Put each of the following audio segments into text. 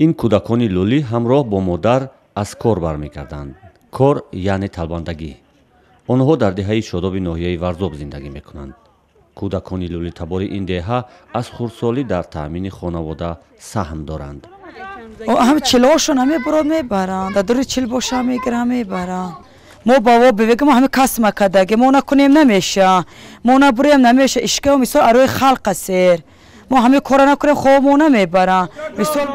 Ин кӯдакони лӯлӣ ҳамроҳ бо модар аз кор бармегарданд. Кор яъне талбандагӣ. Онҳо дар деҳаи Шодоби ноҳияи Варзоб зиндагӣ мекунанд. Кӯдакони лӯлитабори ин деҳа аз хурдсолӣ дар таъмини хонавода саҳм доранд. Ҳам чилошон мебурад, мебаранд. Дар дури чил боша мегиранд, мебаранд. Мо баво бивегам ҳами кас макадаги, мо накунем намеша, мо набурем намеша. Ишка мисол арои халқ асер. Мо ҳами кора накунем, хоб мо намебаранд. Мисол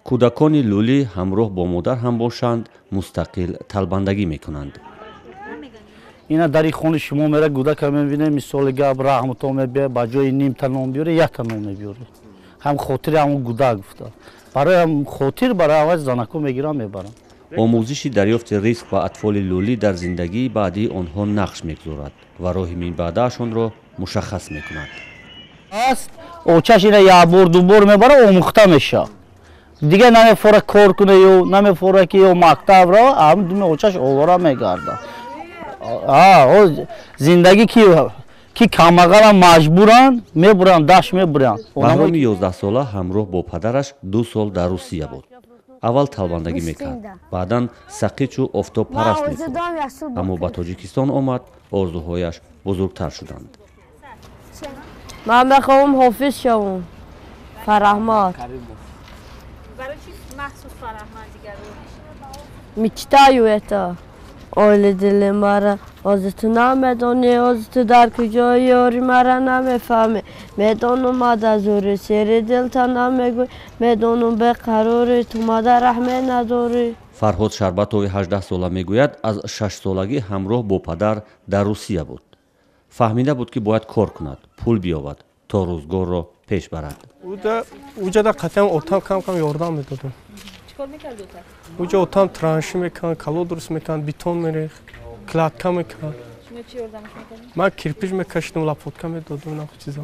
кӯдакони лӯлӣ ҳамроҳ бо модар ҳам бошанд, мустақил талбандагӣ мекунанд. Ина дари хони шумо мера гудака мебинем, мисоли гап раҳмато мебия, ба ҷои нимта нон биёре, якта нон мебиёре. Ҳам хотири ҳамон гудак гуфта. Барои ҳам хотир барои аввал занако мегирам, мебарам. Омӯзиши дарёфти ризқ ба атфоли лӯлӣ дар зиндагии баъдии онҳо нақш мегузорад ва роҳи минбаъдаашонро мушаххас мекунад. Аст очаш ина як бор ду бор мебара, омӯхта мешавад. Дигар намефора кор куна ё намефора ки ё мактаб рава, ҳам думи очаш овора мегардад. Зиндагӣ ки камбағалам маҷбуранд, мебуранд, дашт мебуранд. Баҳроми 11сола ҳамроҳ бо падараш 2 сол дар Русия буд. Аввал талбандагӣ мекард, баъдан сақичу офтобпараст мефурӯхт. Аммо ба Тоҷикистон омад, орзуҳояш бузургтар шуданд. Ман мехоҳам ҳофиз шавам. Фараҳмад. Мечтаю это. Ойли дили мара, ҳозир ту намедонӣ, ҳозир ту дар куҷои ёри мара намефаҳмӣ. Медонам мада зӯри сери дилта намегӯй, медонам беқарорӣ, ту мада раҳме надорӣ. Фарҳод Шарбатови 18сола мегӯяд, аз 6солагӣ ҳамроҳ бо падар дар Русия буд. Фаҳмида буд, ки бояд кор кунад, пул биёвад, то рӯзгорро пеш барад. Уҷада қатъиан отам кам-кам ёрдам медодам. Уҷа отам транши мекард, кало дуруст мекард, бетон мерехт, кладка мекард. Ман кирпич мекашидам, лопатка медодам, наху чиза.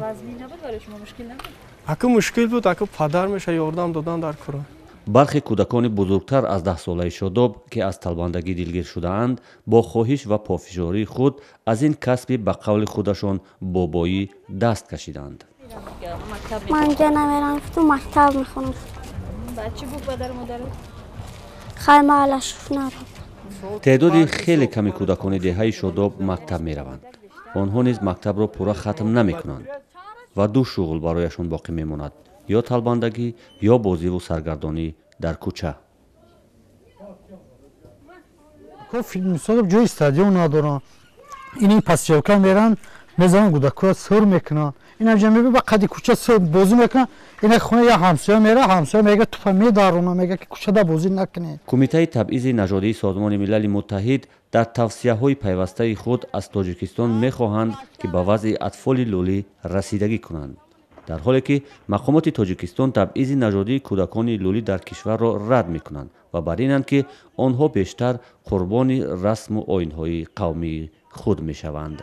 Аку мушкил буд, аку падар меша ёрдам додан дар кора. Бархе кӯдакони бузургтар аз 10солаи Шодоб, ки аз талбандагӣ дилгир шудаанд, бо хоҳиш ва пофишории худ аз ин касби ба қавли худашон бобоӣ даст кашиданд. Ман ҷа намерам, ту мактаб мехонам. Чӣ гуфт падару модарат? Хай маълаш нарав. Теъдоди хеле ками кӯдакони деҳаи Шодоб мактаб мераванд. Онҳо низ мактабро пурра хатм намекунанд ва ду шуғл барояшон боқӣ мемонад: ё талбандагӣ, ё бозиву саргардонӣ дар кӯча. Мисол ҷои стадион надоранд. Ин пасчелка меранд, мезананд, гудакҳоя сир мекунанд. Ин ҷа мебинад, ба қади кӯча сир бозӣ мекунанд. Ина хона я ҳамсоя мера, ҳамсоя мега тупа медарона, мега ки кӯчада бозӣ накунед. Кумитаи табъизи нажодии Созмони Милали Муттаҳид дар тавсияҳои пайвастаи худ аз Тоҷикистон мехоҳанд, ки ба вазъи атфоли лӯлӣ расидагӣ кунанд. Дар ҳоле ки мақомоти Тоҷикистон табъизи нажодии кӯдакони лӯлӣ дар кишварро рад мекунанд ва бар инанд, ки онҳо бештар қурбони расму оинҳои қавмии худ мешаванд.